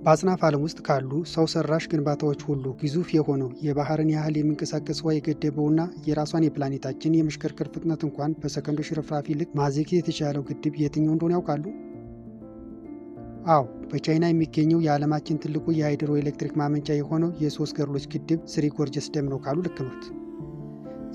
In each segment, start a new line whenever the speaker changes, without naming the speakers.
በአጽናፈ ዓለም ውስጥ ካሉ ሰው ሰራሽ ግንባታዎች ሁሉ ግዙፍ የሆነው፣ የባህርን ያህል የሚንቀሳቀስ ውሃ የገደበውና የራሷን የፕላኔታችን የመሽከርከር ፍጥነት እንኳን በሰከንዶች ርፍራፊ ልክ ማዘግየት የቻለው ግድብ የትኛው እንደሆነ ያውቃሉ? አዎ፣ በቻይና የሚገኘው የዓለማችን ትልቁ የሃይድሮ ኤሌክትሪክ ማመንጫ የሆነው የሶስት ገርሎች ግድብ፣ Three Gorges Dam ነው ካሉ ልክ ኖት።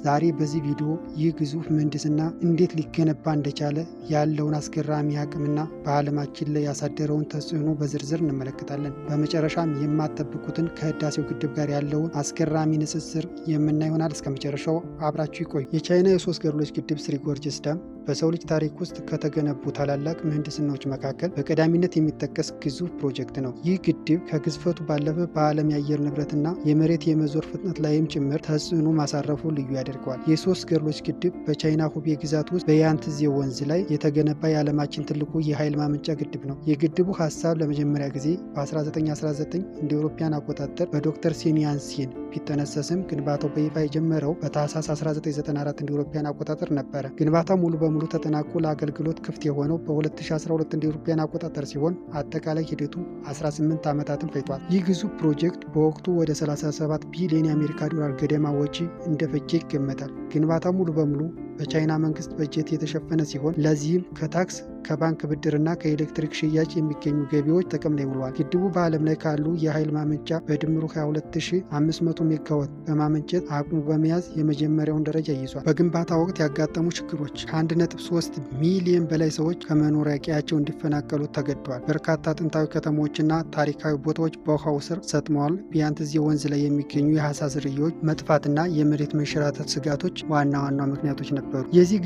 ዛሬ በዚህ ቪዲዮ ይህ ግዙፍ ምህንድስና እንዴት ሊገነባ እንደቻለ፣ ያለውን አስገራሚ አቅምና በዓለማችን ላይ ያሳደረውን ተጽዕኖ በዝርዝር እንመለከታለን። በመጨረሻም የማትጠብቁትን ከህዳሴው ግድብ ጋር ያለውን አስገራሚ ንጽጽር የምናይ ይሆናል። እስከ መጨረሻው አብራችሁ ይቆዩ። የቻይና የሶስት ገርሎች ግድብ፣ Three Gorges Dam፣ በሰው ልጅ ታሪክ ውስጥ ከተገነቡ ታላላቅ ምህንድስናዎች መካከል በቀዳሚነት የሚጠቀስ ግዙፍ ፕሮጀክት ነው። ይህ ግድብ ከግዝፈቱ ባለፈ በዓለም የአየር ንብረትና የመሬት የመዞር ፍጥነት ላይም ጭምር ተጽዕኖ ማሳረፉ ልዩ ያደርገዋል። የሶስት ገርሎች ግድብ በቻይና ሁቤ ግዛት ውስጥ በያንትዜ ወንዝ ላይ የተገነባ የዓለማችን ትልቁ የኃይል ማመንጫ ግድብ ነው። የግድቡ ሀሳብ ለመጀመሪያ ጊዜ በ1919 እንደ አውሮፓውያን አቆጣጠር በዶክተር ሰን ያት ሴን ቢጠነሰስም ግንባታው በይፋ የጀመረው በታህሳስ 1994 እንደ አውሮፓውያን አቆጣጠር ነበረ። ግንባታው ሙሉ በሙሉ ተጠናቆ ለአገልግሎት ክፍት የሆነው በ2012 እንደ አውሮፓውያን አቆጣጠር ሲሆን አጠቃላይ ሂደቱ 18 ዓመታትን ፈጅቷል። ይህ ግዙፍ ፕሮጀክት በወቅቱ ወደ 37 ቢሊዮን የአሜሪካ ዶላር ገደማ ወጪ እንደፈጀ ይገመታል። ግንባታው ሙሉ በሙሉ በቻይና መንግስት በጀት የተሸፈነ ሲሆን ለዚህም ከታክስ፣ ከባንክ ብድርና ከኤሌክትሪክ ሽያጭ የሚገኙ ገቢዎች ጥቅም ላይ ውለዋል። ግድቡ በዓለም ላይ ካሉ የኃይል ማመንጫ በድምሩ 22500 ሜጋዋት በማመንጨት አቅሙ በመያዝ የመጀመሪያውን ደረጃ ይዟል። በግንባታ ወቅት ያጋጠሙ ችግሮች ከ1.3 ሚሊዮን በላይ ሰዎች ከመኖሪያ ቀያቸው እንዲፈናቀሉ ተገደዋል። በርካታ ጥንታዊ ከተሞችና ታሪካዊ ቦታዎች በውሃው ስር ሰጥመዋል። በያንትዜ ወንዝ ላይ የሚገኙ የዓሳ ዝርያዎች መጥፋትና የመሬት መንሸራተት ስጋቶች ዋና ዋና ምክንያቶች ነበሩ። የዚህ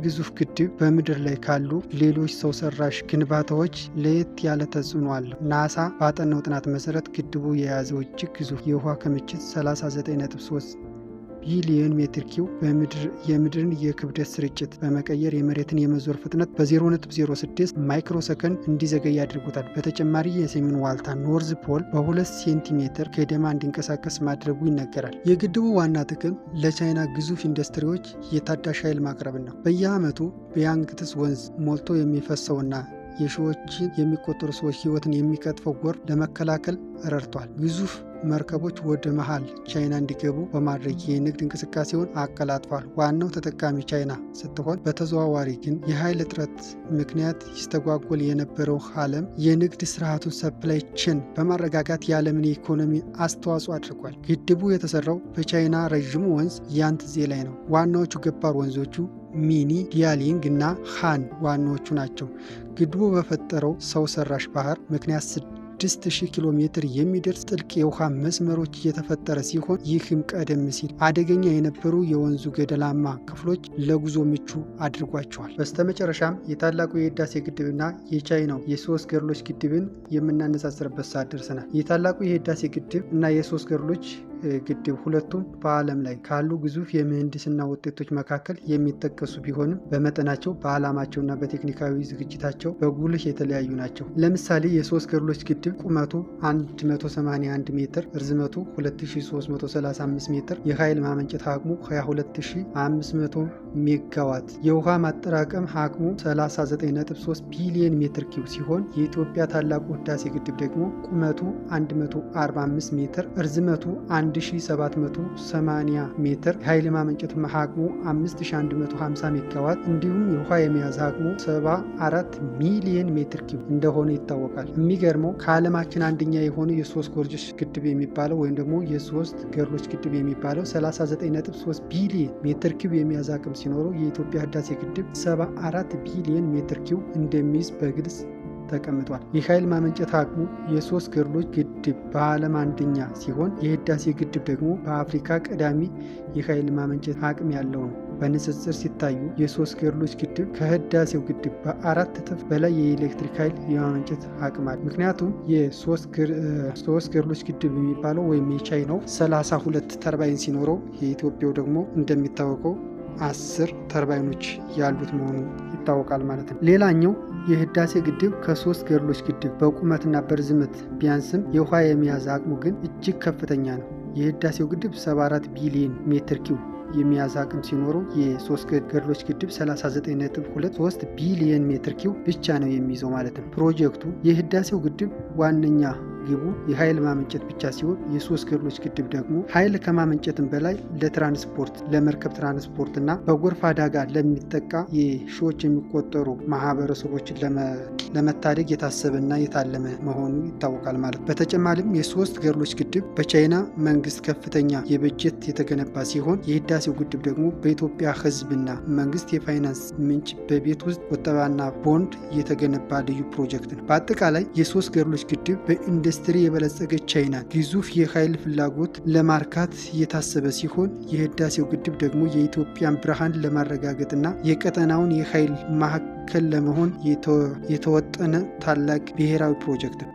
ግዙፍ ግድብ በምድር ላይ ካሉ ሌሎች ሰው ሰራሽ ግንባታዎች ለየት ያለ ተጽዕኖ አለው። ናሳ ባጠናው ጥናት መሰረት ግድቡ የያዘው እጅግ ግዙፍ የውሃ ክምችት 39.3 ቢሊዮን ሜትር ኪዩብ የምድርን የክብደት ስርጭት በመቀየር የመሬትን የመዞር ፍጥነት በ0.06 ማይክሮ ሰከንድ እንዲዘገይ አድርጎታል። በተጨማሪ የሰሜን ዋልታ፣ North Pole፣ በ2 ሴንቲሜትር ገደማ እንዲንቀሳቀስ ማድረጉ ይነገራል። የግድቡ ዋና ጥቅም ለቻይና ግዙፍ ኢንዱስትሪዎች የታዳሽ ኃይል ማቅረብ ነው። በየዓመቱ በያንግትስ ወንዝ ሞልቶ የሚፈሰውና የሺዎች የሚቆጠሩ ሰዎች ሕይወትን የሚቀጥፈው ጎርፍ ለመከላከል ረድቷል። ግዙፍ መርከቦች ወደ መሃል ቻይና እንዲገቡ በማድረግ የንግድ እንቅስቃሴውን አቀላጥፏል። ዋናው ተጠቃሚ ቻይና ስትሆን በተዘዋዋሪ ግን የኃይል እጥረት ምክንያት ይስተጓጎል የነበረው ዓለም የንግድ ስርዓቱን፣ supply chain፣ በማረጋጋት የዓለምን የኢኮኖሚ አስተዋጽኦ አድርጓል። ግድቡ የተሰራው በቻይና ረዥሙ ወንዝ ያንትዜ ላይ ነው። ዋናዎቹ ገባር ወንዞቹ ሚኒ፣ ዲያሊንግ እና ሃን ዋናዎቹ ናቸው። ግድቡ በፈጠረው ሰው ሰራሽ ባህር ምክንያት 6000 ኪሎ ሜትር የሚደርስ ጥልቅ የውሃ መስመሮች እየተፈጠረ ሲሆን ይህም ቀደም ሲል አደገኛ የነበሩ የወንዙ ገደላማ ክፍሎች ለጉዞ ምቹ አድርጓቸዋል። በስተመጨረሻም የታላቁ የህዳሴ ግድብና የቻይናው የሶስት ገርሎች ግድብን የምናነጻጽርበት ሰዓት ደርሰናል። የታላቁ የህዳሴ ግድብ እና የሶስት ገርሎች ግድብ ሁለቱም በዓለም ላይ ካሉ ግዙፍ የምህንድስና ውጤቶች መካከል የሚጠቀሱ ቢሆንም በመጠናቸው፣ በዓላማቸውና በቴክኒካዊ ዝግጅታቸው በጉልህ የተለያዩ ናቸው። ለምሳሌ የሶስት ገርሎች ግድብ ቁመቱ 181 ሜትር፣ ርዝመቱ 2335 ሜትር፣ የኃይል ማመንጨት አቅሙ 22500 ሜጋዋት፣ የውሃ ማጠራቀም አቅሙ 39.3 ቢሊዮን ሜትር ኪዩብ ሲሆን የኢትዮጵያ ታላቁ ህዳሴ ግድብ ደግሞ ቁመቱ 145 ሜትር፣ ርዝመቱ 1780 ሜትር፣ የኃይል ማመንጨት አቅሙ 5150 ሜጋዋት እንዲሁም የውሃ የመያዝ አቅሙ 74 ሚሊዮን ሜትር ኪዩብ እንደሆነ ይታወቃል። የሚገርመው ከዓለማችን አንደኛ የሆነው የሶስት Gorges ግድብ የሚባለው ወይም ደግሞ የሶስት ገርሎች ግድብ የሚባለው 39.3 ቢሊዮን ሜትር ኪዩብ የመያዝ አቅም ሲኖረው የኢትዮጵያ ህዳሴ ግድብ 74 ቢሊዮን ሜትር ኪዩብ እንደሚይዝ በግልጽ ተቀምጧል። የኃይል ማመንጨት አቅሙ የሶስት ገርሎች ግድብ በዓለም አንደኛ ሲሆን የህዳሴ ግድብ ደግሞ በአፍሪካ ቀዳሚ የኃይል ማመንጨት አቅም ያለው ነው። በንጽጽር ሲታዩ የሶስት ገርሎች ግድብ ከህዳሴው ግድብ በ4 እጥፍ በላይ የኤሌክትሪክ ኃይል የማመንጨት አቅም አለ። ምክንያቱም የሶስት ገርሎች ግድብ የሚባለው ወይም የቻይናው 32 ተርባይን ሲኖረው የኢትዮጵያው ደግሞ እንደሚታወቀው 10 ተርባይኖች ያሉት መሆኑ ይታወቃል ማለት ነው። ሌላኛው የህዳሴ ግድብ ከሶስት ገርሎች ግድብ በቁመትና በርዝመት ቢያንስም የውሃ የመያዝ አቅሙ ግን እጅግ ከፍተኛ ነው። የህዳሴው ግድብ 74 ቢሊዮን ሜትር ኪዩብ የመያዝ አቅም ሲኖረው የሶስት ገድሎች ግድብ 39.23 ቢሊየን ሜትር ኪዩብ ብቻ ነው የሚይዘው ማለት ነው። ፕሮጀክቱ የህዳሴው ግድብ ዋነኛ ግቡ የኃይል ማመንጨት ብቻ ሲሆን የሶስት ገድሎች ግድብ ደግሞ ኃይል ከማመንጨትም በላይ ለትራንስፖርት፣ ለመርከብ ትራንስፖርት እና በጎርፍ አደጋ ለሚጠቃ የሺዎች የሚቆጠሩ ማህበረሰቦችን ለመታደግ የታሰበና የታለመ መሆኑ ይታወቃል ማለት ነው። በተጨማሪም የሶስት ገድሎች ግድብ በቻይና መንግስት ከፍተኛ የበጀት የተገነባ ሲሆን የህዳሴው ግድብ ደግሞ በኢትዮጵያ ህዝብና መንግስት የፋይናንስ ምንጭ በቤት ውስጥ ቁጠባና ቦንድ የተገነባ ልዩ ፕሮጀክት ነው። በአጠቃላይ የሶስት ገድሎች ግድብ በኢንዱስትሪ የበለጸገች ቻይና ግዙፍ የኃይል ፍላጎት ለማርካት የታሰበ ሲሆን የህዳሴው ግድብ ደግሞ የኢትዮጵያን ብርሃን ለማረጋገጥና የቀጠናውን የኃይል ማዕከል ለመሆን የተወጠነ ታላቅ ብሔራዊ ፕሮጀክት ነው።